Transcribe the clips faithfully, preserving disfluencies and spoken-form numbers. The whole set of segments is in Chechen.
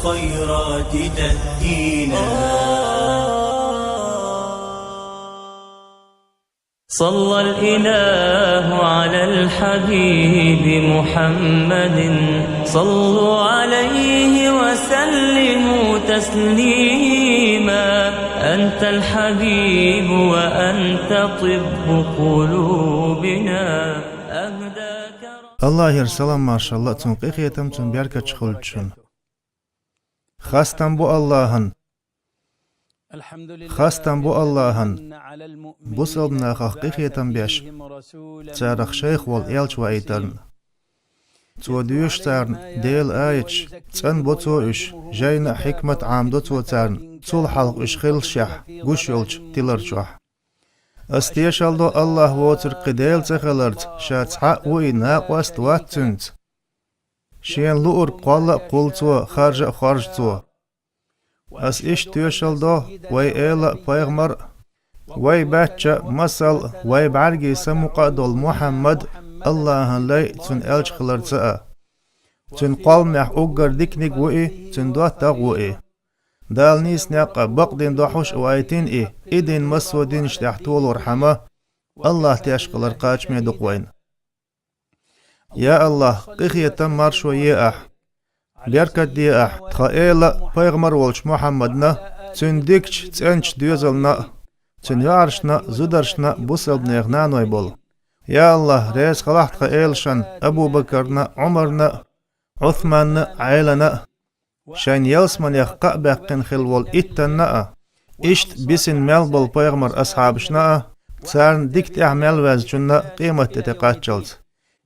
الخيرات تهدينا. صلى الإله على الحبيب محمد، صلوا عليه وسلموا تسليما. أنت الحبيب وأنت طب قلوبنا، أهداك رب. Аллахьера салам-маршалла а, цун къинхетам а, цун беркаташ а хуьлда шуна. Хастам бу Аллахьан. Хастам бу Аллахьан, бусалба нахах къинхетам беш, царах шайх волу элча ваийтарна. Цо доьшу царна Делан аяташ, цӀанбо цо уьш, жайна а, хьикмат а Ӏамадо цо царна, цул хьалха уьш хиллашехь гуш йолчу тилар чохь. Ас тешалла до Аллахь воцург кхин Дела ца хиларца, ша цхьаъ ву и, накъост а вац цуьнца. Шена луург кхолла а кхуллу цо, харжа а хоржу цо. Ас иштта тешалла до, вай эла а, пайхамар а, вай баьчча а, масал а, вай бӀаьргийн самукъа а долу Мухьаммад Аллахьан лай а, цуьнан элча хиларца а. Цуьнан кхолламехь уггар диканиг ву и, цуьнан доттагӀа ву и. Дала нийса некъ а, бакъдин дохьуш а ваийтина и, и дин массо а динаш тӀехь толорхьама, Аллахь теш хилар кхачаме ду-кх вайна. Я Аллахь, къинхетам, маршо е ахь. Беркат де ахь тхан эла а, пайхамар а волчу Мухьаммадна, цуьнан дикачу, цӀеначу доьзална а, цуьнан йоӀаршна а, зударшна а, бусалба нехан наной болу. Я Аллахь, реза хилахь тхан элашна, Абу-Бакарна а, Ӏумарна а, Ӏусманна а, Ӏелана а, шайна ялсаманех кхаъ баьккхина хилла волу иттанна а, иштта бисина мел болу пайхамар асхьабашна а, царна дика тӀехь мел ваьзначунна а къематде тӀекхаччалц.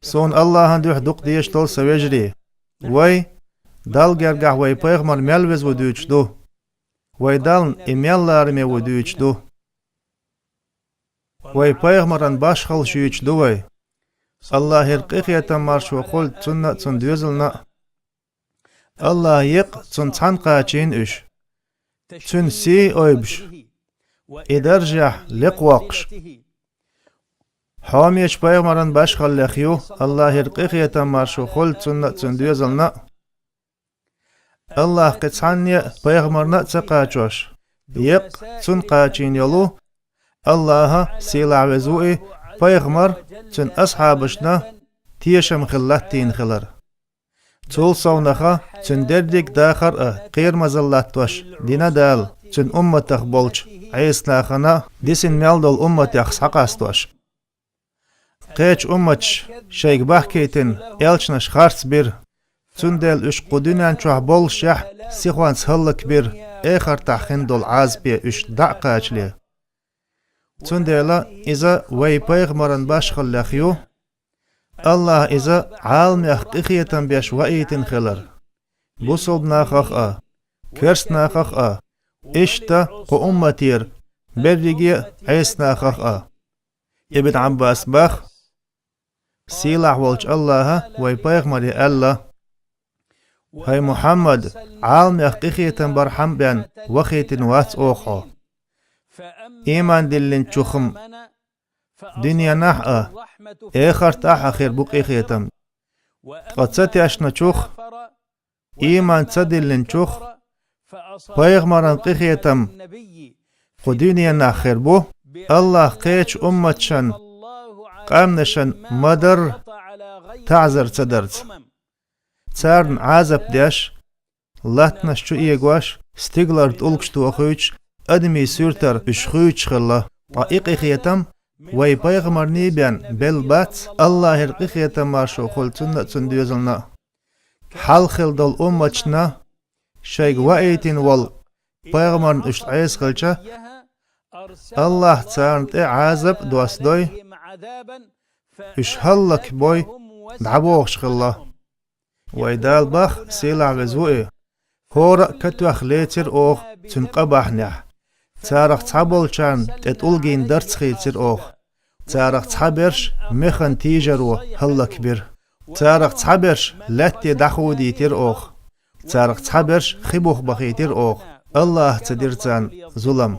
Суна Аллахьан дуьхьа дукха дезаш долу сан вежарий. Вай, Далла гергахь вай пайхамар мел веза ву дуьйцуш ду. Вай Дална и мел лараме ву дуьйцуш ду. Вай пайхамаран башхалла шуьйцуш ду вай. Аллахьера къинхетам, маршо хуьлда цунна а, цунна доьзална а. Аллахьан екъа цунна цхьаьна кхачийна уьш. Цуьнан сий а ойбуш, и даржехь лекха воккхуш. Хьомечу пайхамаран башхаллех ю, Аллахьера къинхетам, маршо хуьлда цунна а, цунна доьзална а. Аллахь кхин цхьанне а пайхамарна а ца кхачош, екъа цунна кхачийна йолу, Аллахьа, сийлахь веза ву и, пайхамар, цуьнан асхьабашна тешам хилла латтийна хилар. Цул совнаха, цуьнан дерриг а дахар а, кхерамазалла латтош дина Дала цуьнан умматах болчу Ӏеса нахана, дисина мел долу умматех схьакъастош. Кхечу умматаша шайга бахкийтина элчанаш харц бира, цундела уьш кху дуьнен чохь боллушехь сихонца хӀаллакбира, эхартахь хин долу Ӏазапе уьш дӀа а кхачале. Цундела иза вай пайхамаран башхаллех ю, Аллахьа иза Ӏаламех къинхетам беш ваийтина хилар. Бусалба нахах а, керста нахах а, иштта кху умматера берриге а Ӏеса нахах а. Ибн Ӏаббаса боху, сийлахь волчу Аллахьа вай пайхамаре аьлла: «ХӀай Мухьаммад, Ӏаламех къинхетам бархьама бен вахийтина вац оха хьо. Ийман диллинчух-м дуьненахь а, эхартахь а хир бу къинхетам. Ткъа ца тешначух, ийман ца диллинчух, пайхамаран къинхетам кху дуьненахь хир бу, Аллахь кхечу умматашан, къаьмнашан ма-дарра таӀзар ца дарца. Царна Ӏазап деш, латтанаш чу эгош, стигалара тӀулгаш тохуьйтуш, адамийн суьртара уьш хуьйцуш хилла. Ткъа и къинхетам вай пайхамарний бен белла бац, Аллахьера къинхетам, маршо хуьлда цунна а, цунна доьзална а. Хьалха хилла долу умматашна шайга ваийтина волу пайхамарна уьш Ӏеса хилча, Аллахь царна тӀе Ӏазап а доссадой, уьш хӀаллакбой, дӀабохуш хилла». Вай Дала боху, сийлахь веза ву и: «ХӀора а катоьхна лецира оха цуьнан къа бахьанехь. Царах цхьаболчарна тӀе тӀулгийн дарц хийцира оха. Царах цхьаберш механа тийжаро хӀаллакбира. Царах цхьаберш лаьтте дӀахудийтира оха. Царах цхьаберш хи буха бахийтира оха. Аллахьа ца дира царна зулам».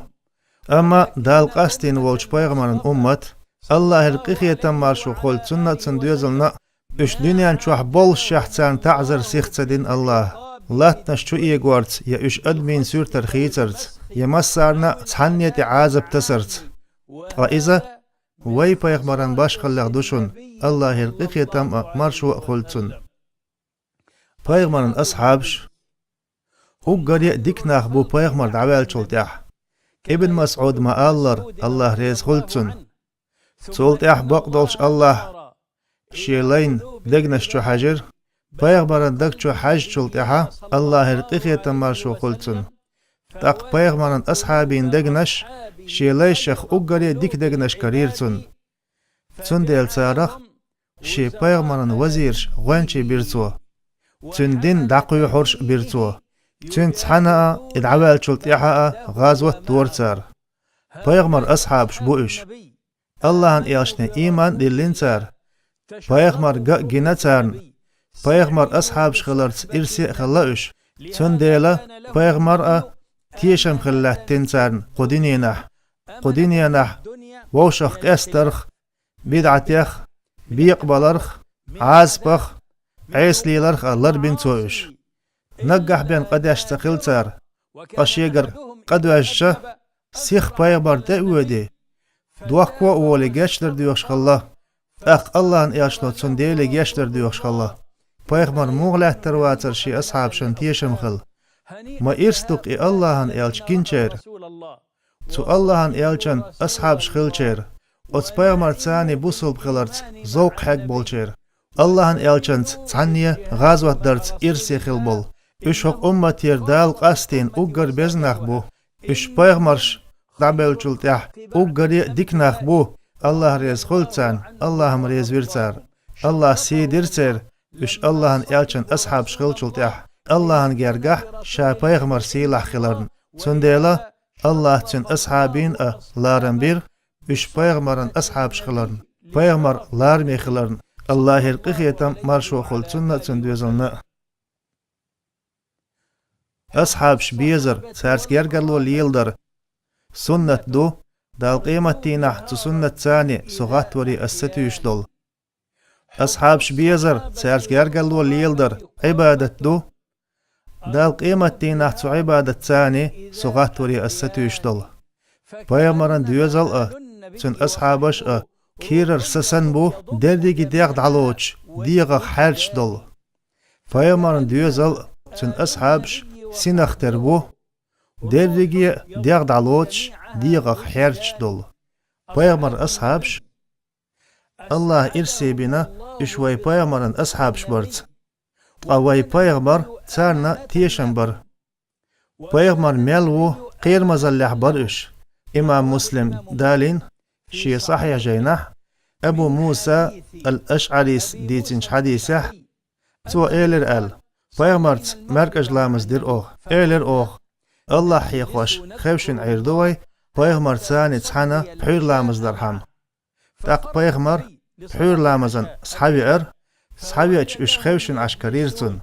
Амма Дала къастийна волчу пайхамаран уммат, Аллахьера къинхетам, маршо хуьлда цунна а, цунна доьзална а, уьш дуьнен чохь боллушехь царна таӀзар сих ца дина Аллахьа. латтанаш чу эгорца, я уьш адамийн суьртара хийцарца, я массарна а цхьанне тӀе Ӏазап тасарца. Ткъа иза вай пайхамаран башхаллех ду шуна, АллахӀера къинхетам а, маршо а хуьлда цунна. Пайхамаран асхьабаш уггаре а дика нах бу пайхамар дӀаваьллачул тӀаьхьа. Ибн МасӀуда ма-аллара, АллахӀ реза хуьлда цунна: цул тӀаьхьа бакъдолуш АллахӀа Шен лайна дегнаш чу хьаьжира. Пайхамаран даг чу хьаьжначул тӀаьхьа, АллахӀера къинхетам, маршо хуьлда цунна, тӀаккха пайхамаран асхьабийн дегнаш Шен лайшех уггаре а дика дегнаш карийра цунна. Цундела царах шен пайхамаран вазираш гӀоьнчий бира цо. Цуьнан дин дӀакхоьхьурш а бира цо. Цуьнца цхьаьна а, и дӀаваьллачул тӀаьхьа а гӀазот дора цара. Пайхамаран асхьабаш бу уьш. АллахӀан элчане ийман а диллина цара. Пайхамар ган а гина царна. Пайхамаран асхьабаш хиларца ирсе а хилла уьш. Цундела пайхамар а тешам хила лаьттина царна кху дуьненахь. Кху дуьненахь вовшах къестарх, бидӀатех, бекъабаларх, Ӏазапах, Ӏеса леларх а ларбина цо уьш. Наггахь бен къа деш ца хилла цара, ткъа шегара къа доьжча, сиха пайхамар тӀе а воьдий, дохко а волий гечдар доьхуш хилла, тӀаккха АллахӀан элчано цунна Деле гечдар доьхуш хилла. Пайхамар муха лаьттар вацара шен асхьабашна тешам хила? Ма ирс ду-кх и АллахӀан элча гинчеран, цу АллахӀан элчан асхьабаш хилчеран, оцу пайхамарца цхьаьна бусалба хиларца зовкх хьегна болчеран, АллахӀан элчанца цхьаьна гӀазот дарца ирсе хилла болу. Уьш хӀокху умматера Дала къастийна уггар беза нах бу. Уьш пайхамарш дӀабевллачул тӀаьхьа уггаре а дика нах бу, АллахӀ реза хуьлда царна, АллахӀ-м реза вира цара. АллахӀа сий дира церан, уьш АллахӀан элчан асхьабаш хиллачул тӀаьхьа, АллахӀан гергахь ша пайхамар сийлахь хиларна. Цундела АллахӀа цуьнан асхьабийн а ларам бира, уьш пайхамаран асхьабаш хиларна, пайхамар лараме хиларна, АллахӀера къинхетам, маршо хуьлда цунна а, цуьнан доьзална а. Асхьабаш безар, цаьрца гергарло леладар суннат ду, Дала къематдийнахь цу суннатца цхьаьна со гӀаттаваре ас сатуьйсуш долу. Асхьабаш безар, цаьрца гергарло леладар Ӏибадат ду, Дала къематдийнахь цу Ӏибадатца цхьаьна со гӀаттаваре ас сатуьйсуш долу. Пайхамаран доьзал а, цуьнан асхьабаш а кийрара са санна бу, дерриге дегӀ дӀалоцуш, дегӀах хьаьрчаш долу. Пайхамаран доьзал а, цуьнан асхьабаш синах тера бу, дерриге а дегӀ дӀалоцуш, дегӀах хьаьрчаш долу. Пайхамаран асхьабаш, АллахӀа ирсе бина уьш вай пайхамаран асхьабаш барца. Ткъа вай пайхамар царна тешам бара. Пайхамар мел ву кхерамазаллехь бара уьш. Имам Муслим далийна шен сахьихь жайнахь Абу Муса ал-АшӀарис дийцинчу хьадисехь, цо элира аьлла: «Пайхамарца маьркӀажа ламаз дира оха». Элира оха: «АллахӀ хьехош, хевшина Ӏийр ду вай, пайхамарца цхьаьна пхьуьйра ламаз дархьама». ТӀаккха пайхамар пхьуьйра ламазан схьавеара, схьавеача уьш хевшина Ӏаш карийра цунна.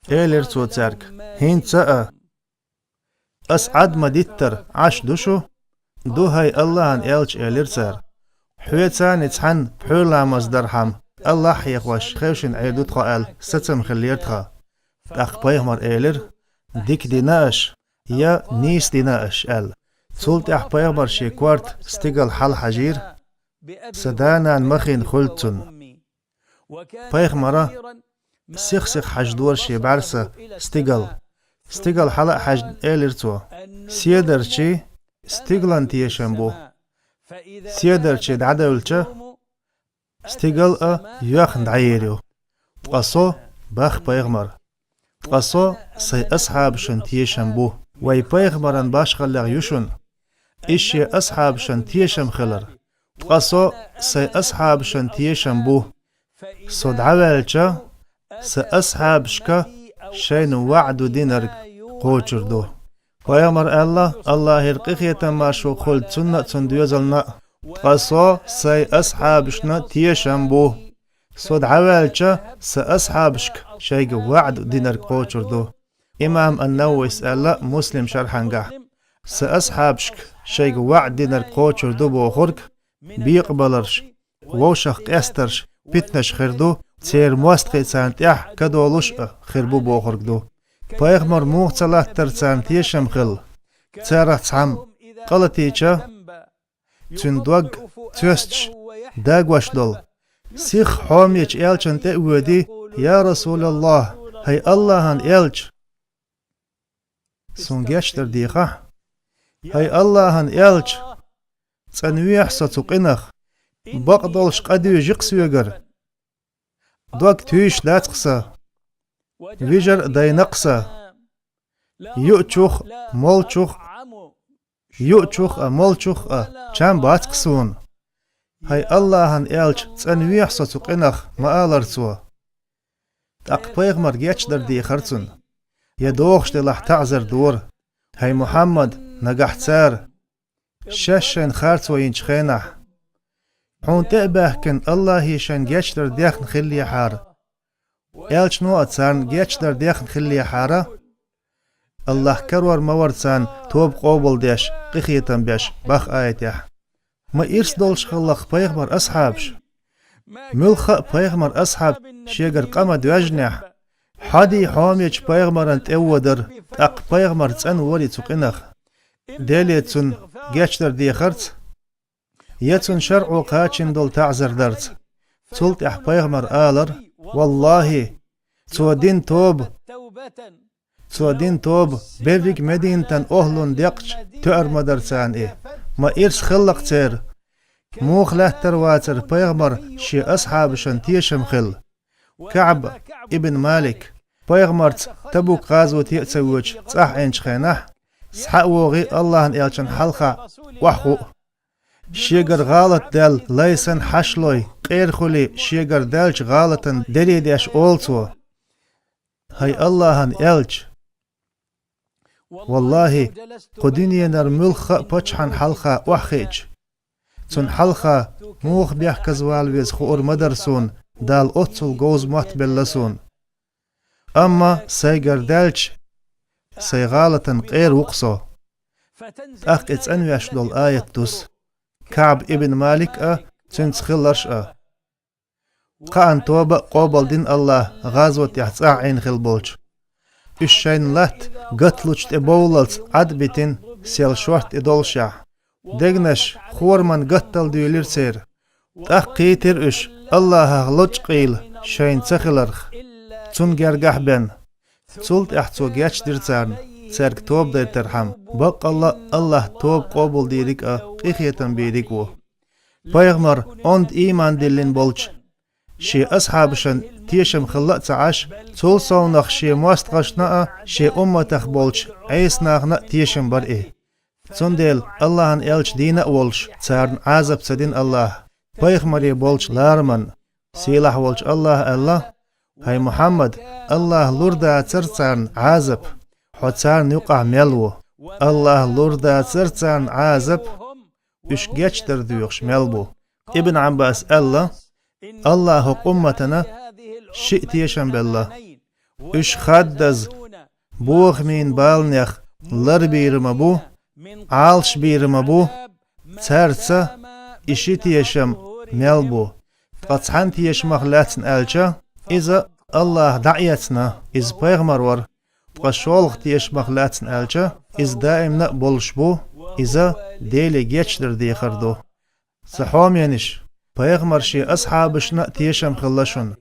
Элира цо цаьрга: «ХӀинца а ас Ӏад ма-диттара Ӏаш ду шу?» «Ду, хӀай АллахӀан элча», — элира цара. «Хьоьца цхьаьна пхьуьйра ламаз дархьама, АллахӀ хьехош, хевшина Ӏийр ду тхо», — аьлла, сацам хиллера тхан. ТӀаккха пайхамар элира: «Дика дина аша, я нийса дина аша», — аьлла. Цул тӀаьхьа пайхамар шен корта стигала хьалахьажийра: «Сан да-нана махийна хуьлда цунна». Пайхамара сих-сиха хьаждора шен бӀаьрса стигала. Стигала хьала а хьаьжна, элира цо: «Седарчий стигалан тешам бу. Седарчий дӀадевлча, стигал а йоьхна дӀаер ю. Ткъа со, — бах пайхамар, — ткъа со сайн асхьабашан тешам бу». Вай пайхамаран башхаллех ю шуна, иза шен асхьабашан тешам хилар. Ткъа со сайн асхьабашан тешам бу. Со дӀаваьлча, сан асхьабашка шайна ваӀду динарг кхочур ду. Пайхамар аьлла, АллахӀера къинхетам, маршо хуьлда цунна а, цуьнан доьзална а: «Ткъа со сайн асхьабашна тешам бу. Со дӀаваьлча, сан асхьабашка шайга ваӀду динарг кхочур ду». Имам ан-Нававис аьлла Муслим шархьангахь: «Сан асхьабашка шайга ваӀд динарг кхочур ду бохург бекъабаларш, вовшах къестарш, питанаш хир ду, церан мостагӀий царна тӀехь ка долуш а хир бу бохург ду. Пайхамар муха ца латтара царна тешам хилла. Царах цхьамма къа латийча, цуьнан дог цоьстуш, дагош долу, сихха хьомечу элчанна тӀе а воьдий: «Я Расулаллахь, хӀай Аллахьан элча!» Суна гечдар дехахь. «ХӀай Аллахьан элча, цӀанвехьа со цу къинах, бакъдолуш къа дуьйжи-кх соьгара. Дог туьйсуш дац-кх сан, вижар а дайна-кх сан, юучух а, молчух а, юучух а, молчух а чам бац-кх суна. ХӀай Аллахьан элча, цӀанвехьа со цу къинах», ма алара цо. ТӀаккха пайхамар гечдар дехара цунна. Я догӀуш делахь, таӀзар дора: «ХӀай Мухьаммад, нагахь цара, шаьш шайна харцо йинчу хенахь, хьуна тӀе а баьхкина, Аллахье шайна гечдар дехна хиллехьара, элчано а царна гечдар дехна хиллехьара, Аллахь карор ма вара царна тоба къобалдеш, къинхетам беш», бах аятехь. Ма ирс долуш хилла-кх пайхамар асхьабаш. Муьлхха а пайхамар асхьаб шегара къа ма доьжнехь, хьадий хьомечу пайхамарна тӀе а водара, тӀаккха пайхамар цӀанворий цу къинах? Деле цунна гечдар дехарца, я цунна шарӀо кхачийна долу таӀзар дарца? Цул тӀаьхьа пайхамар алара: «Валлахьи, цо дина тоба, цо дина тоба берриг а Мединатан охӀлунна декъча тоьар ма дара царна и. Ма ирс хилла-кх церан. Муха лаьттара вацара пайхамар шен асхьабашна тешам хилла?» КаӀб ибн Малик, пайхамарца Табук гӀазоте а ца воьдуш, цӀахь Ӏийначу хенахь, схьа а вогӀий Аллахьан элчанна хьалха охьахуу. Шегара гӀалат даьлла лай санна хьашлой, къера хуьлий шегара даьллачу гӀалатан дере деш олу цо: «ХӀай Аллахьан элча! Валлахьи, кху дуьненара муьлхха а паччахьна хьалха охьахиъча, цунна хьалха муха бехказавала веза хуур ма дара суна, Дала оццул говза мотт белла суна. Амма сайгара даьлча, сайн гӀалатан къера ву-кх со». ТӀаккха и цӀанвеш долу аят дуссу. КаӀб ибн Малик а, цуьнца хилларш а. Кхаанна тоба а къобалдина Аллахьа гӀазот тӀехь цӀахь Ӏийна хилла болчу. Уьш шайна латта гаталучу тӀе бовллалц Ӏад а битина, сел шортта тӀе доллушехь, дегнаш хораман гаттал дуьйлира церан. ТӀаккха кхийтира уьш Аллахьах лочкъийла шайна ца хиларх, цунна гергахь бен. Цул тӀаьхьа цо гечдира царна, цаьрга тоба дайтархьама. Баккъалла а Аллахь тоба къобалдийриг а, къинхетам бийриг а ву. Пайхамар онда ийман диллина болчу шен асхьабашна тешам хилла а ца Ӏаш, цул совнах шен мостагӀашна а, шен умматах болчу Ӏеса нахана а тешам бара и. Цундела Аллахьан элча дийна а волуш, царна Ӏазап ца дина Аллахьа, пайхамаре болчу лараман. Сийлахь волчу Аллахьа аьлла: «ХӀай Мухьаммад, Аллахьа лур дацара царна Ӏазап, хьо царна юкъахь мел ву. Аллахьа лур дацара царна Ӏазап, уьш гечдар доьхуш мел бу». Ибн Ӏаббаса аьлла: «Аллахьа хӀокху умматана шиъ тешам белла. Уьш хаддаза бохамийн баланех ларбийр ма бу, Ӏалашбийр ма бу, цаьрца и ши тешам мел бу. Ткъа цхьана тешамах лаьцна аьлча, иза Аллахьа дӀаэцна, иза пайхамар вара. Ткъа шолгӀа тешамах лаьцна аьлча, иза даимна а болуш бу, иза Деле гечдар дехар ду». Сан хьоменаш, пайхамар шен асхьабашна а тешам хилла шуна,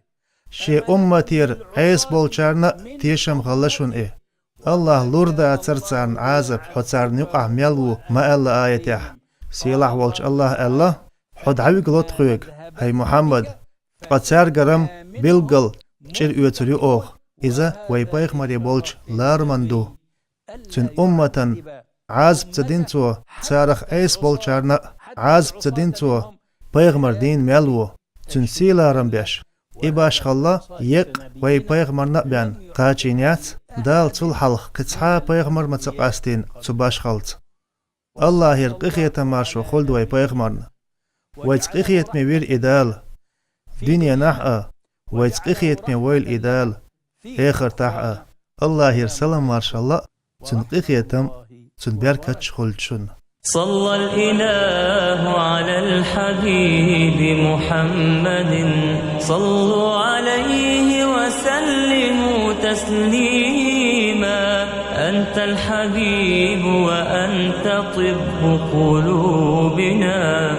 шен умматера Ӏеса болчарна а тешам хилла шуна и. «Аллахьа лур дацара царна Ӏазап, хьо царна юкъахь мел ву» ма аьлла аятехь. Сийлахь волчу Аллахьа аьлла: «Хьо дӀавигало тхоьга, хӀай Мухьаммад, ткъа цаьргара-м билггал чӀир оьцур ю оха. Иза вай пайхамаре болчу лараман ду. Цуьнан умматан Ӏазап ца дина цо, царах Ӏеса болчарна а Ӏазап ца дина цо, пайхамар дийна мел ву, цуьнан сий-ларам беш. И башхалла еккъа вай пайхамарна а бен кхачийна яц, Дала цул хьалха кхин цхьа а пайхамар ма ца къастийна цу башхалца. Аллахьера къинхетам, маршо хуьлда вай пайхамарна. Вайца къинхетаме вира и Дала дуьненахь а, вайца къинхетаме войла и Дала эхартахь а. Аллахьера салам-маршалла а, цуьнан къинхетам а, цуьнан беркаташ а хуьлда шуна. صلى الإله على الحبيب محمد. صلوا عليه تسليما. أنت الحبيب وأنت طب قلوبنا.